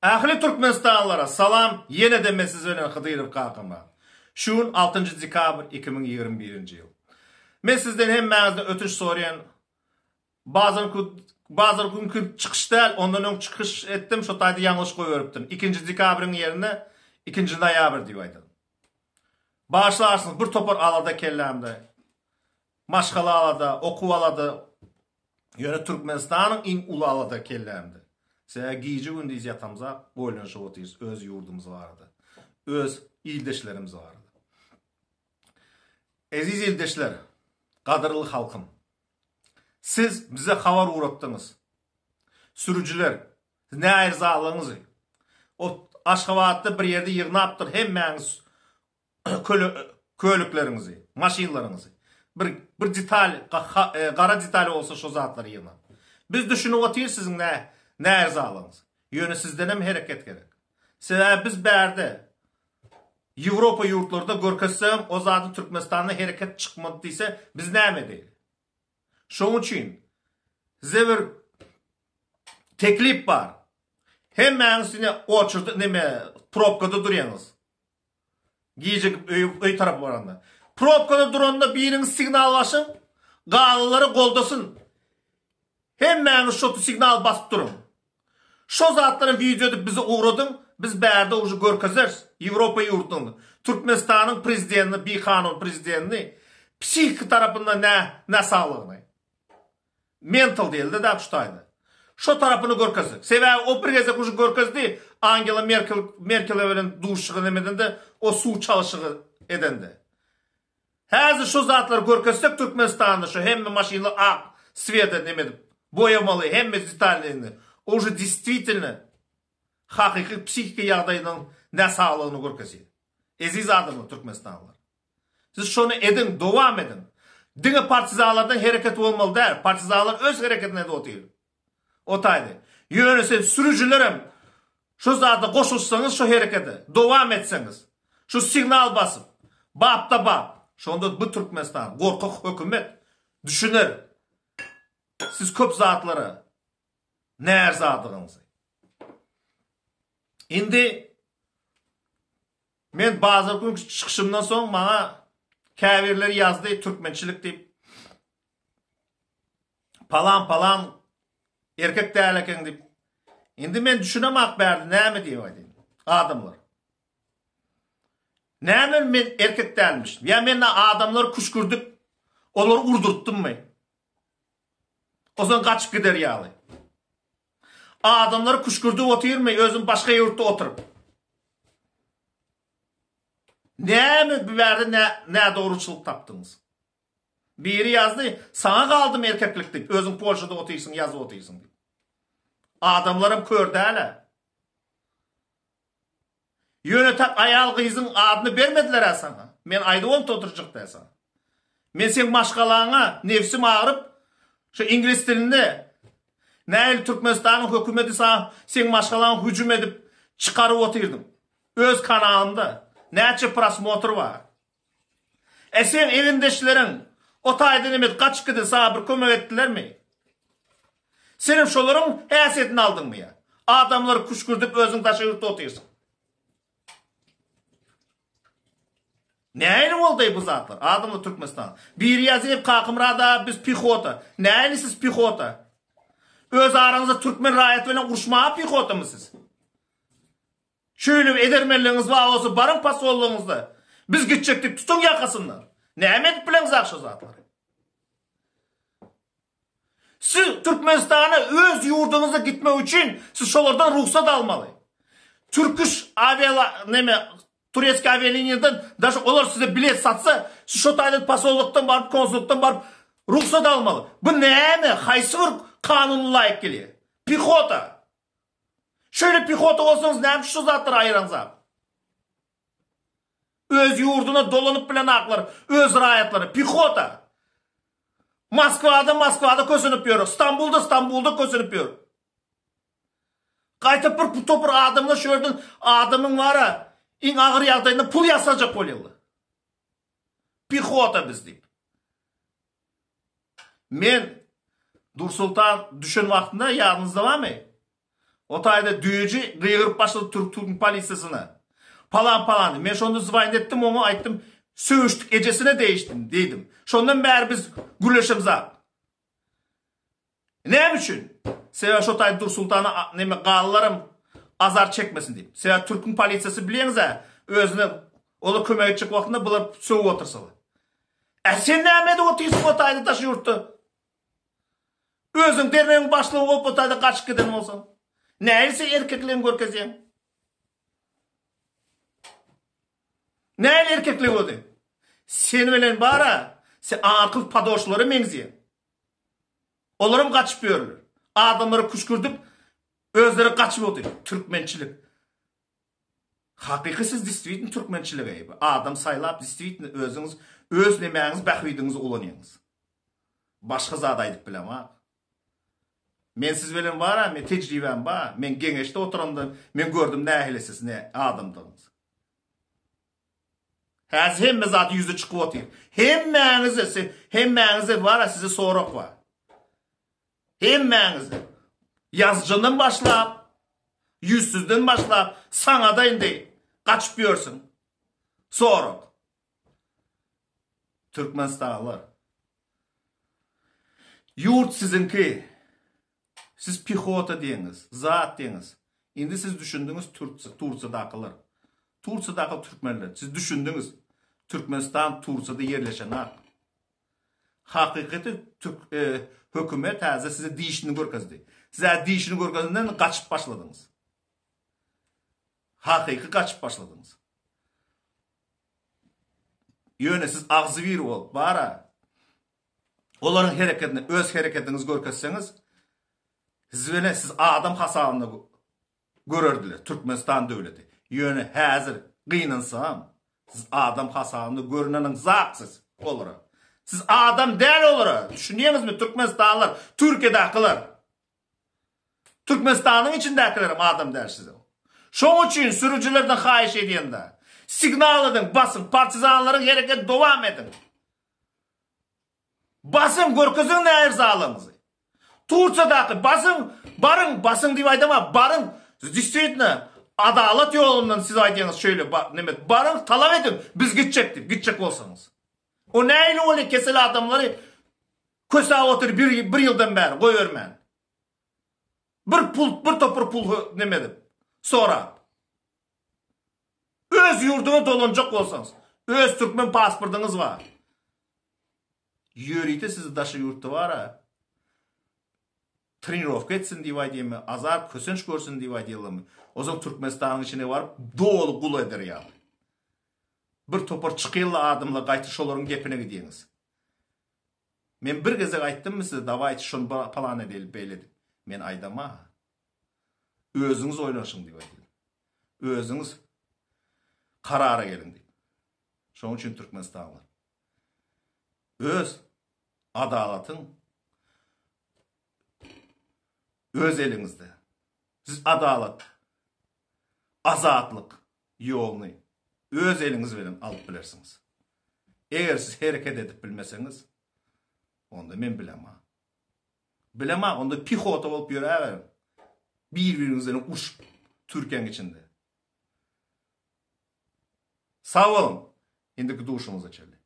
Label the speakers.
Speaker 1: Ähli Türkmenistanlylara salam ýenede men siz bilen Hydyrow Kakamyrat. Şu gün altynjy dekabr 2021-nji ýyl. Men sizden hemmäňizden ötünç soraýan bazar bazar günki çykyş däl ondan öň çykyş etdim şo taýda ýalňyş goýberipdim. Ikinji dekabryň ýerine ikinji noýabr diýip aýdadym. Bagyşlarsyňyz bir topar alada kellämde. Maşgala alada, okuw alada Ýöne Türkmenistanyň iň uly alada kellämde. Sebäbi gije-gündiz ýatamzak oýlanyşyp otyrys öz ýurdumyz barada. Öz ildeşlerimiz barada. Eziz ildeşler, gadyrly halkym. Siz bize habar ugratdyňyz. Sürüjiler, siz näirzalygyňyzy o Aşgabatda bir ýerde ýygnapdyr hemmäňiz kölikleriňizi, maşynlaryňyzy bir bir detal gara detal bolsa şo zatlary ýygnap. Biz düşünip otyrys siziň nä näirzalygyňyzy. Ýöne sizdenem hereket gerek. Sebäbi biz bärde Ýewropa ýurtlarda görkezsegem o zady Türkmenistanda hereket çykmady diýse biz näme edeýli. Şoň üçin size bir teklip bar. Hemmäňiz ine oçurda neme probkada durýaňyz. Gije öý tarapa baranda. Probkada duranda biriňiz signal başyň, galanlary goldasyn. Hemmäňiz şo signal basyp duruň. Şo zatlary wideo edip bize ugradyň, biz bärde uje görkezeris Ýewropa ýurtlaryna. Türkmenistanyň prezidentini, bikanun prezidentini psihiki tarapyndan nä näsaglygyny. Mental diýildi da şu taýda. Şo tarapyny görkezdik. Sebäbi o bir gezek uje görkezdi Angela Merkel Merkele bilen duşuşygy nemedende o suw çalşygy edende. Häzir şo zatlary görkezsek Türkmenistanda şo hemme maşynlar ak sweta neme edip boýamaly hemme detalini uje destvitelno hakyky psihiki ýagdaýynyň näsaglygyny görkezýär. Eziz adamlar Türkmenistanlylar. Siz şony ediň, dowam ediň. Diňe partizanlardan hereket bolmaly däl. Partizanlar öz hereketini edip otyr. O taýda. Ýöne sen sürüjilerem şu zada goşulsaňyz şu herekete, dowam etseňiz, şu signal basyp, bapda bap, şonda bu Türkmenistan gorkak hökümet düşüner. Siz köp zatlara närzadygyňyzy. Indi Men bazar günki çykyşymdan soň maňa käbirleri ýazdy türkmençilik diýip. Palan palan erkek däl eken diýip. Indi men düşünemak bärde näme diýip aýdayyn. Adamlar. Näme men erkek dälmiş? Ýa men adamlary küşkürdip olary urdurtdymmy? Ozan gaçyp gider ýaly. Adamlary küşkürdip otyrmy özüm başga ýurtda oturyp. Näme bu bärde nä nädogruçylyk tapdyňyz? Biri ýazdy, saňa galdym erkeklik diýip, özüň Polşada otyrsyň, ýazyp otyrsyň diýip. Adamlaram kör däl-ä. Ýöne tak aýal gyzyň adyny bermediler-ä saňa. Men aýdybam oturjak däl saňa. Men seň maşgalaňa nebsim agyryp, şu iňlis dilinde nähili Türkmenistanyň hökümeti saňa seň maşgalaňa hüjüm edip çykaryp otyrdym. Öz kanalymda näçe prosmotr bar. E seň egindeşleriň o taýdan emet gaçyp giden saňa bir kömek etdilermi? Senem şolaryň häsiýetini aldyňmy ýa? Adamlary küşgürdip özüň daşary ýurtda otyrsyň. Nähili boldy bu zatlar? Adamlar Türkmenistan. Biri ýazyp Kakymyrat aga biz pihota. Nähili siz pihota? Öz araňyzda türkmen raýaty bilen uruşmaga pihotamy siz? Şeýle bir edermenligiňiz bar bolsa baryň posollygyňyzda biz gitjek diýip tutuň ýakasyndan. Näme edip bileňizak şo zatlary? Siz Türkmenistana öz ýurduňyza gitmek üçin siz şolardan rugsat almaly. Türküş awiala neme turetski awialiniýadan daşy olar size bilet satsa siz şo taýdan posollykdan baryp konsullykdan baryp rugsat almaly. Bu näme haýsy bir kanuna laýyk gelýär? Pihota. Şeýle pihota bolsaňyz näme üçin şu zatlary aýyraňzak? Öz ýurduna dolanyp bilenaklar, öz raýatlary, pihota. Moskwada Moskwada kösenip ýör, Stambulda Stambulda kösenip ýör. Gaýta bir topar adamlar şu ýerden adamyň bara iň agyr ýagdaýynda pul ýasajak bolýarlar. Pihota biz diýip. Men Dursultan düşen wagtynda ýadyňyzda barmy? O taýda düýeji gygyryp başlady türk türküň polisiýasyna. Palan palan. Men şonda zwaýn etdim oňa aýtdym sögüşdik ejesine degişdim diýdim. Şondan bäri biz gürleşemzak. Näme üçin? Sebäbi şo taýda Dursultana neme galylaram azar çekmesin diýip. Sebäbi türküň polisiýasy bilýäňiz-ä özüne olar kömek etjek wagtynda bular sögüp otursalar. Ä sen näme edip otyrsyň o taýda daş ýurtda? Özüň dernegiň başlygy bolup o taýda gaçyp giden bolsaň. Nähili sen erkekligiňi görkezýäň? Nähili erkeklik o? Sen bilen bara, sen akyl padoşlara meňzeýäň. Olaram gaçyp ýörler. Adamlary küşkürdip, özleri gaçyp otyr. Türkmençilik. Hakyky siz diswitn türkmençilik eý. Adam saýlap diswitn özüňiz öz nemäňiz bähbidiňizi ulanýaňyz. Başga zat aýdyp bilemok. Men siz bilen bara men tejribäm bar. Men geňeşde oturamda men gördüm nähili siz ne adamdygyňyzy. Häzir hemme zat ýüze çykyp otyr. Hemmäňize hemmäňize bara size sorag bar. Hemmäňizde. Ýazyjyndan başlap, ýüzsüzden başlap, saňada indi gaçyp ýörsüň. Sorag. Türkmenistanlylar. Ýurt siziňki. Siz pihota diýeňiz, zat diýeňiz. Indi siz düşündiňiz Tursiýadakylar. Tursiýadaky türkmenler, siz düşündiňiz. Türkmenistan Tursiýada ýerleşenak. Hakykaty türk hökümet häzir size dişini görkezdi. Siz dişini görkezinden gaçyp başladyňyz. Hakyky gaçyp başladyňyz. Ýöne siz agzybir bolup bara olaryň hereketini öz hereketiňizi görkezseňiz siz bilen siz adam hasabynda görerdiler Türkmenistan döwleti. Ýöne häzir gynansam siz adam hasabynda görüneniň zat siz olara. Siz adam däl olara. Düşünýäňizmi Türkmenistanlylar, Türkiýedäkiler. Türkmenistanyň içindäkilerem adam däl size. Şoň üçin sürüjilerden haýyş edýän-de. Signal ediň, basyň, partizanlaryň hereketi dowam ediň. Basyň, görkeziň näirzalygyňyzy. Tursiýadaky basyň, baryň, basyň diýip aýdama, baryň, действительно, adalat ýolundan siz aýdýaňyz şeýle, neme, baryň, talap ediň, biz gitjek diýip, gitjek bolsaňyz. O nähili bolýar kesel adamlary kösäp otyr bir, bir ýyldan bäri goýbermän. Bir pul, bir topar pul neme edip, sorap. Öz ýurduňa dolanjak bolsaňyz, öz türkmen pasportyňyz bar. Ýörite sizi daşary ýurtda bar-a. Trenirowka etsin diýip aýdýarmy, azar kösenç görsün diýip aýdýarlarmy? Ozal Türkmenistanyň içine baryp doly gul eder ýaly. Bir topar çykylly adamlar gaýta şolaryň gepine gidýäňiz. Men bir gezek aýtdymmy size dawaýçy şony palan edeli beýle diýip. Men aýdama. Özüňiz oýlanşyň diýip aýdýan. Özüňiz karara geliň diýip. Şonuň üçin türkmenistanlylar öz adalatyň öz eliňizde. Siz adalat, azatlyk ýoluny öz eliňiz bilen alyp bilersiňiz. Eger siz hereket edip bilmeseňiz, onda men bilemok. Bilemok, onda pihota bolup ýöräberiň. Bir-biriňiz bilen urşup Türkiýäň içinde. Sag boluň. Indiki duşumyza çenli.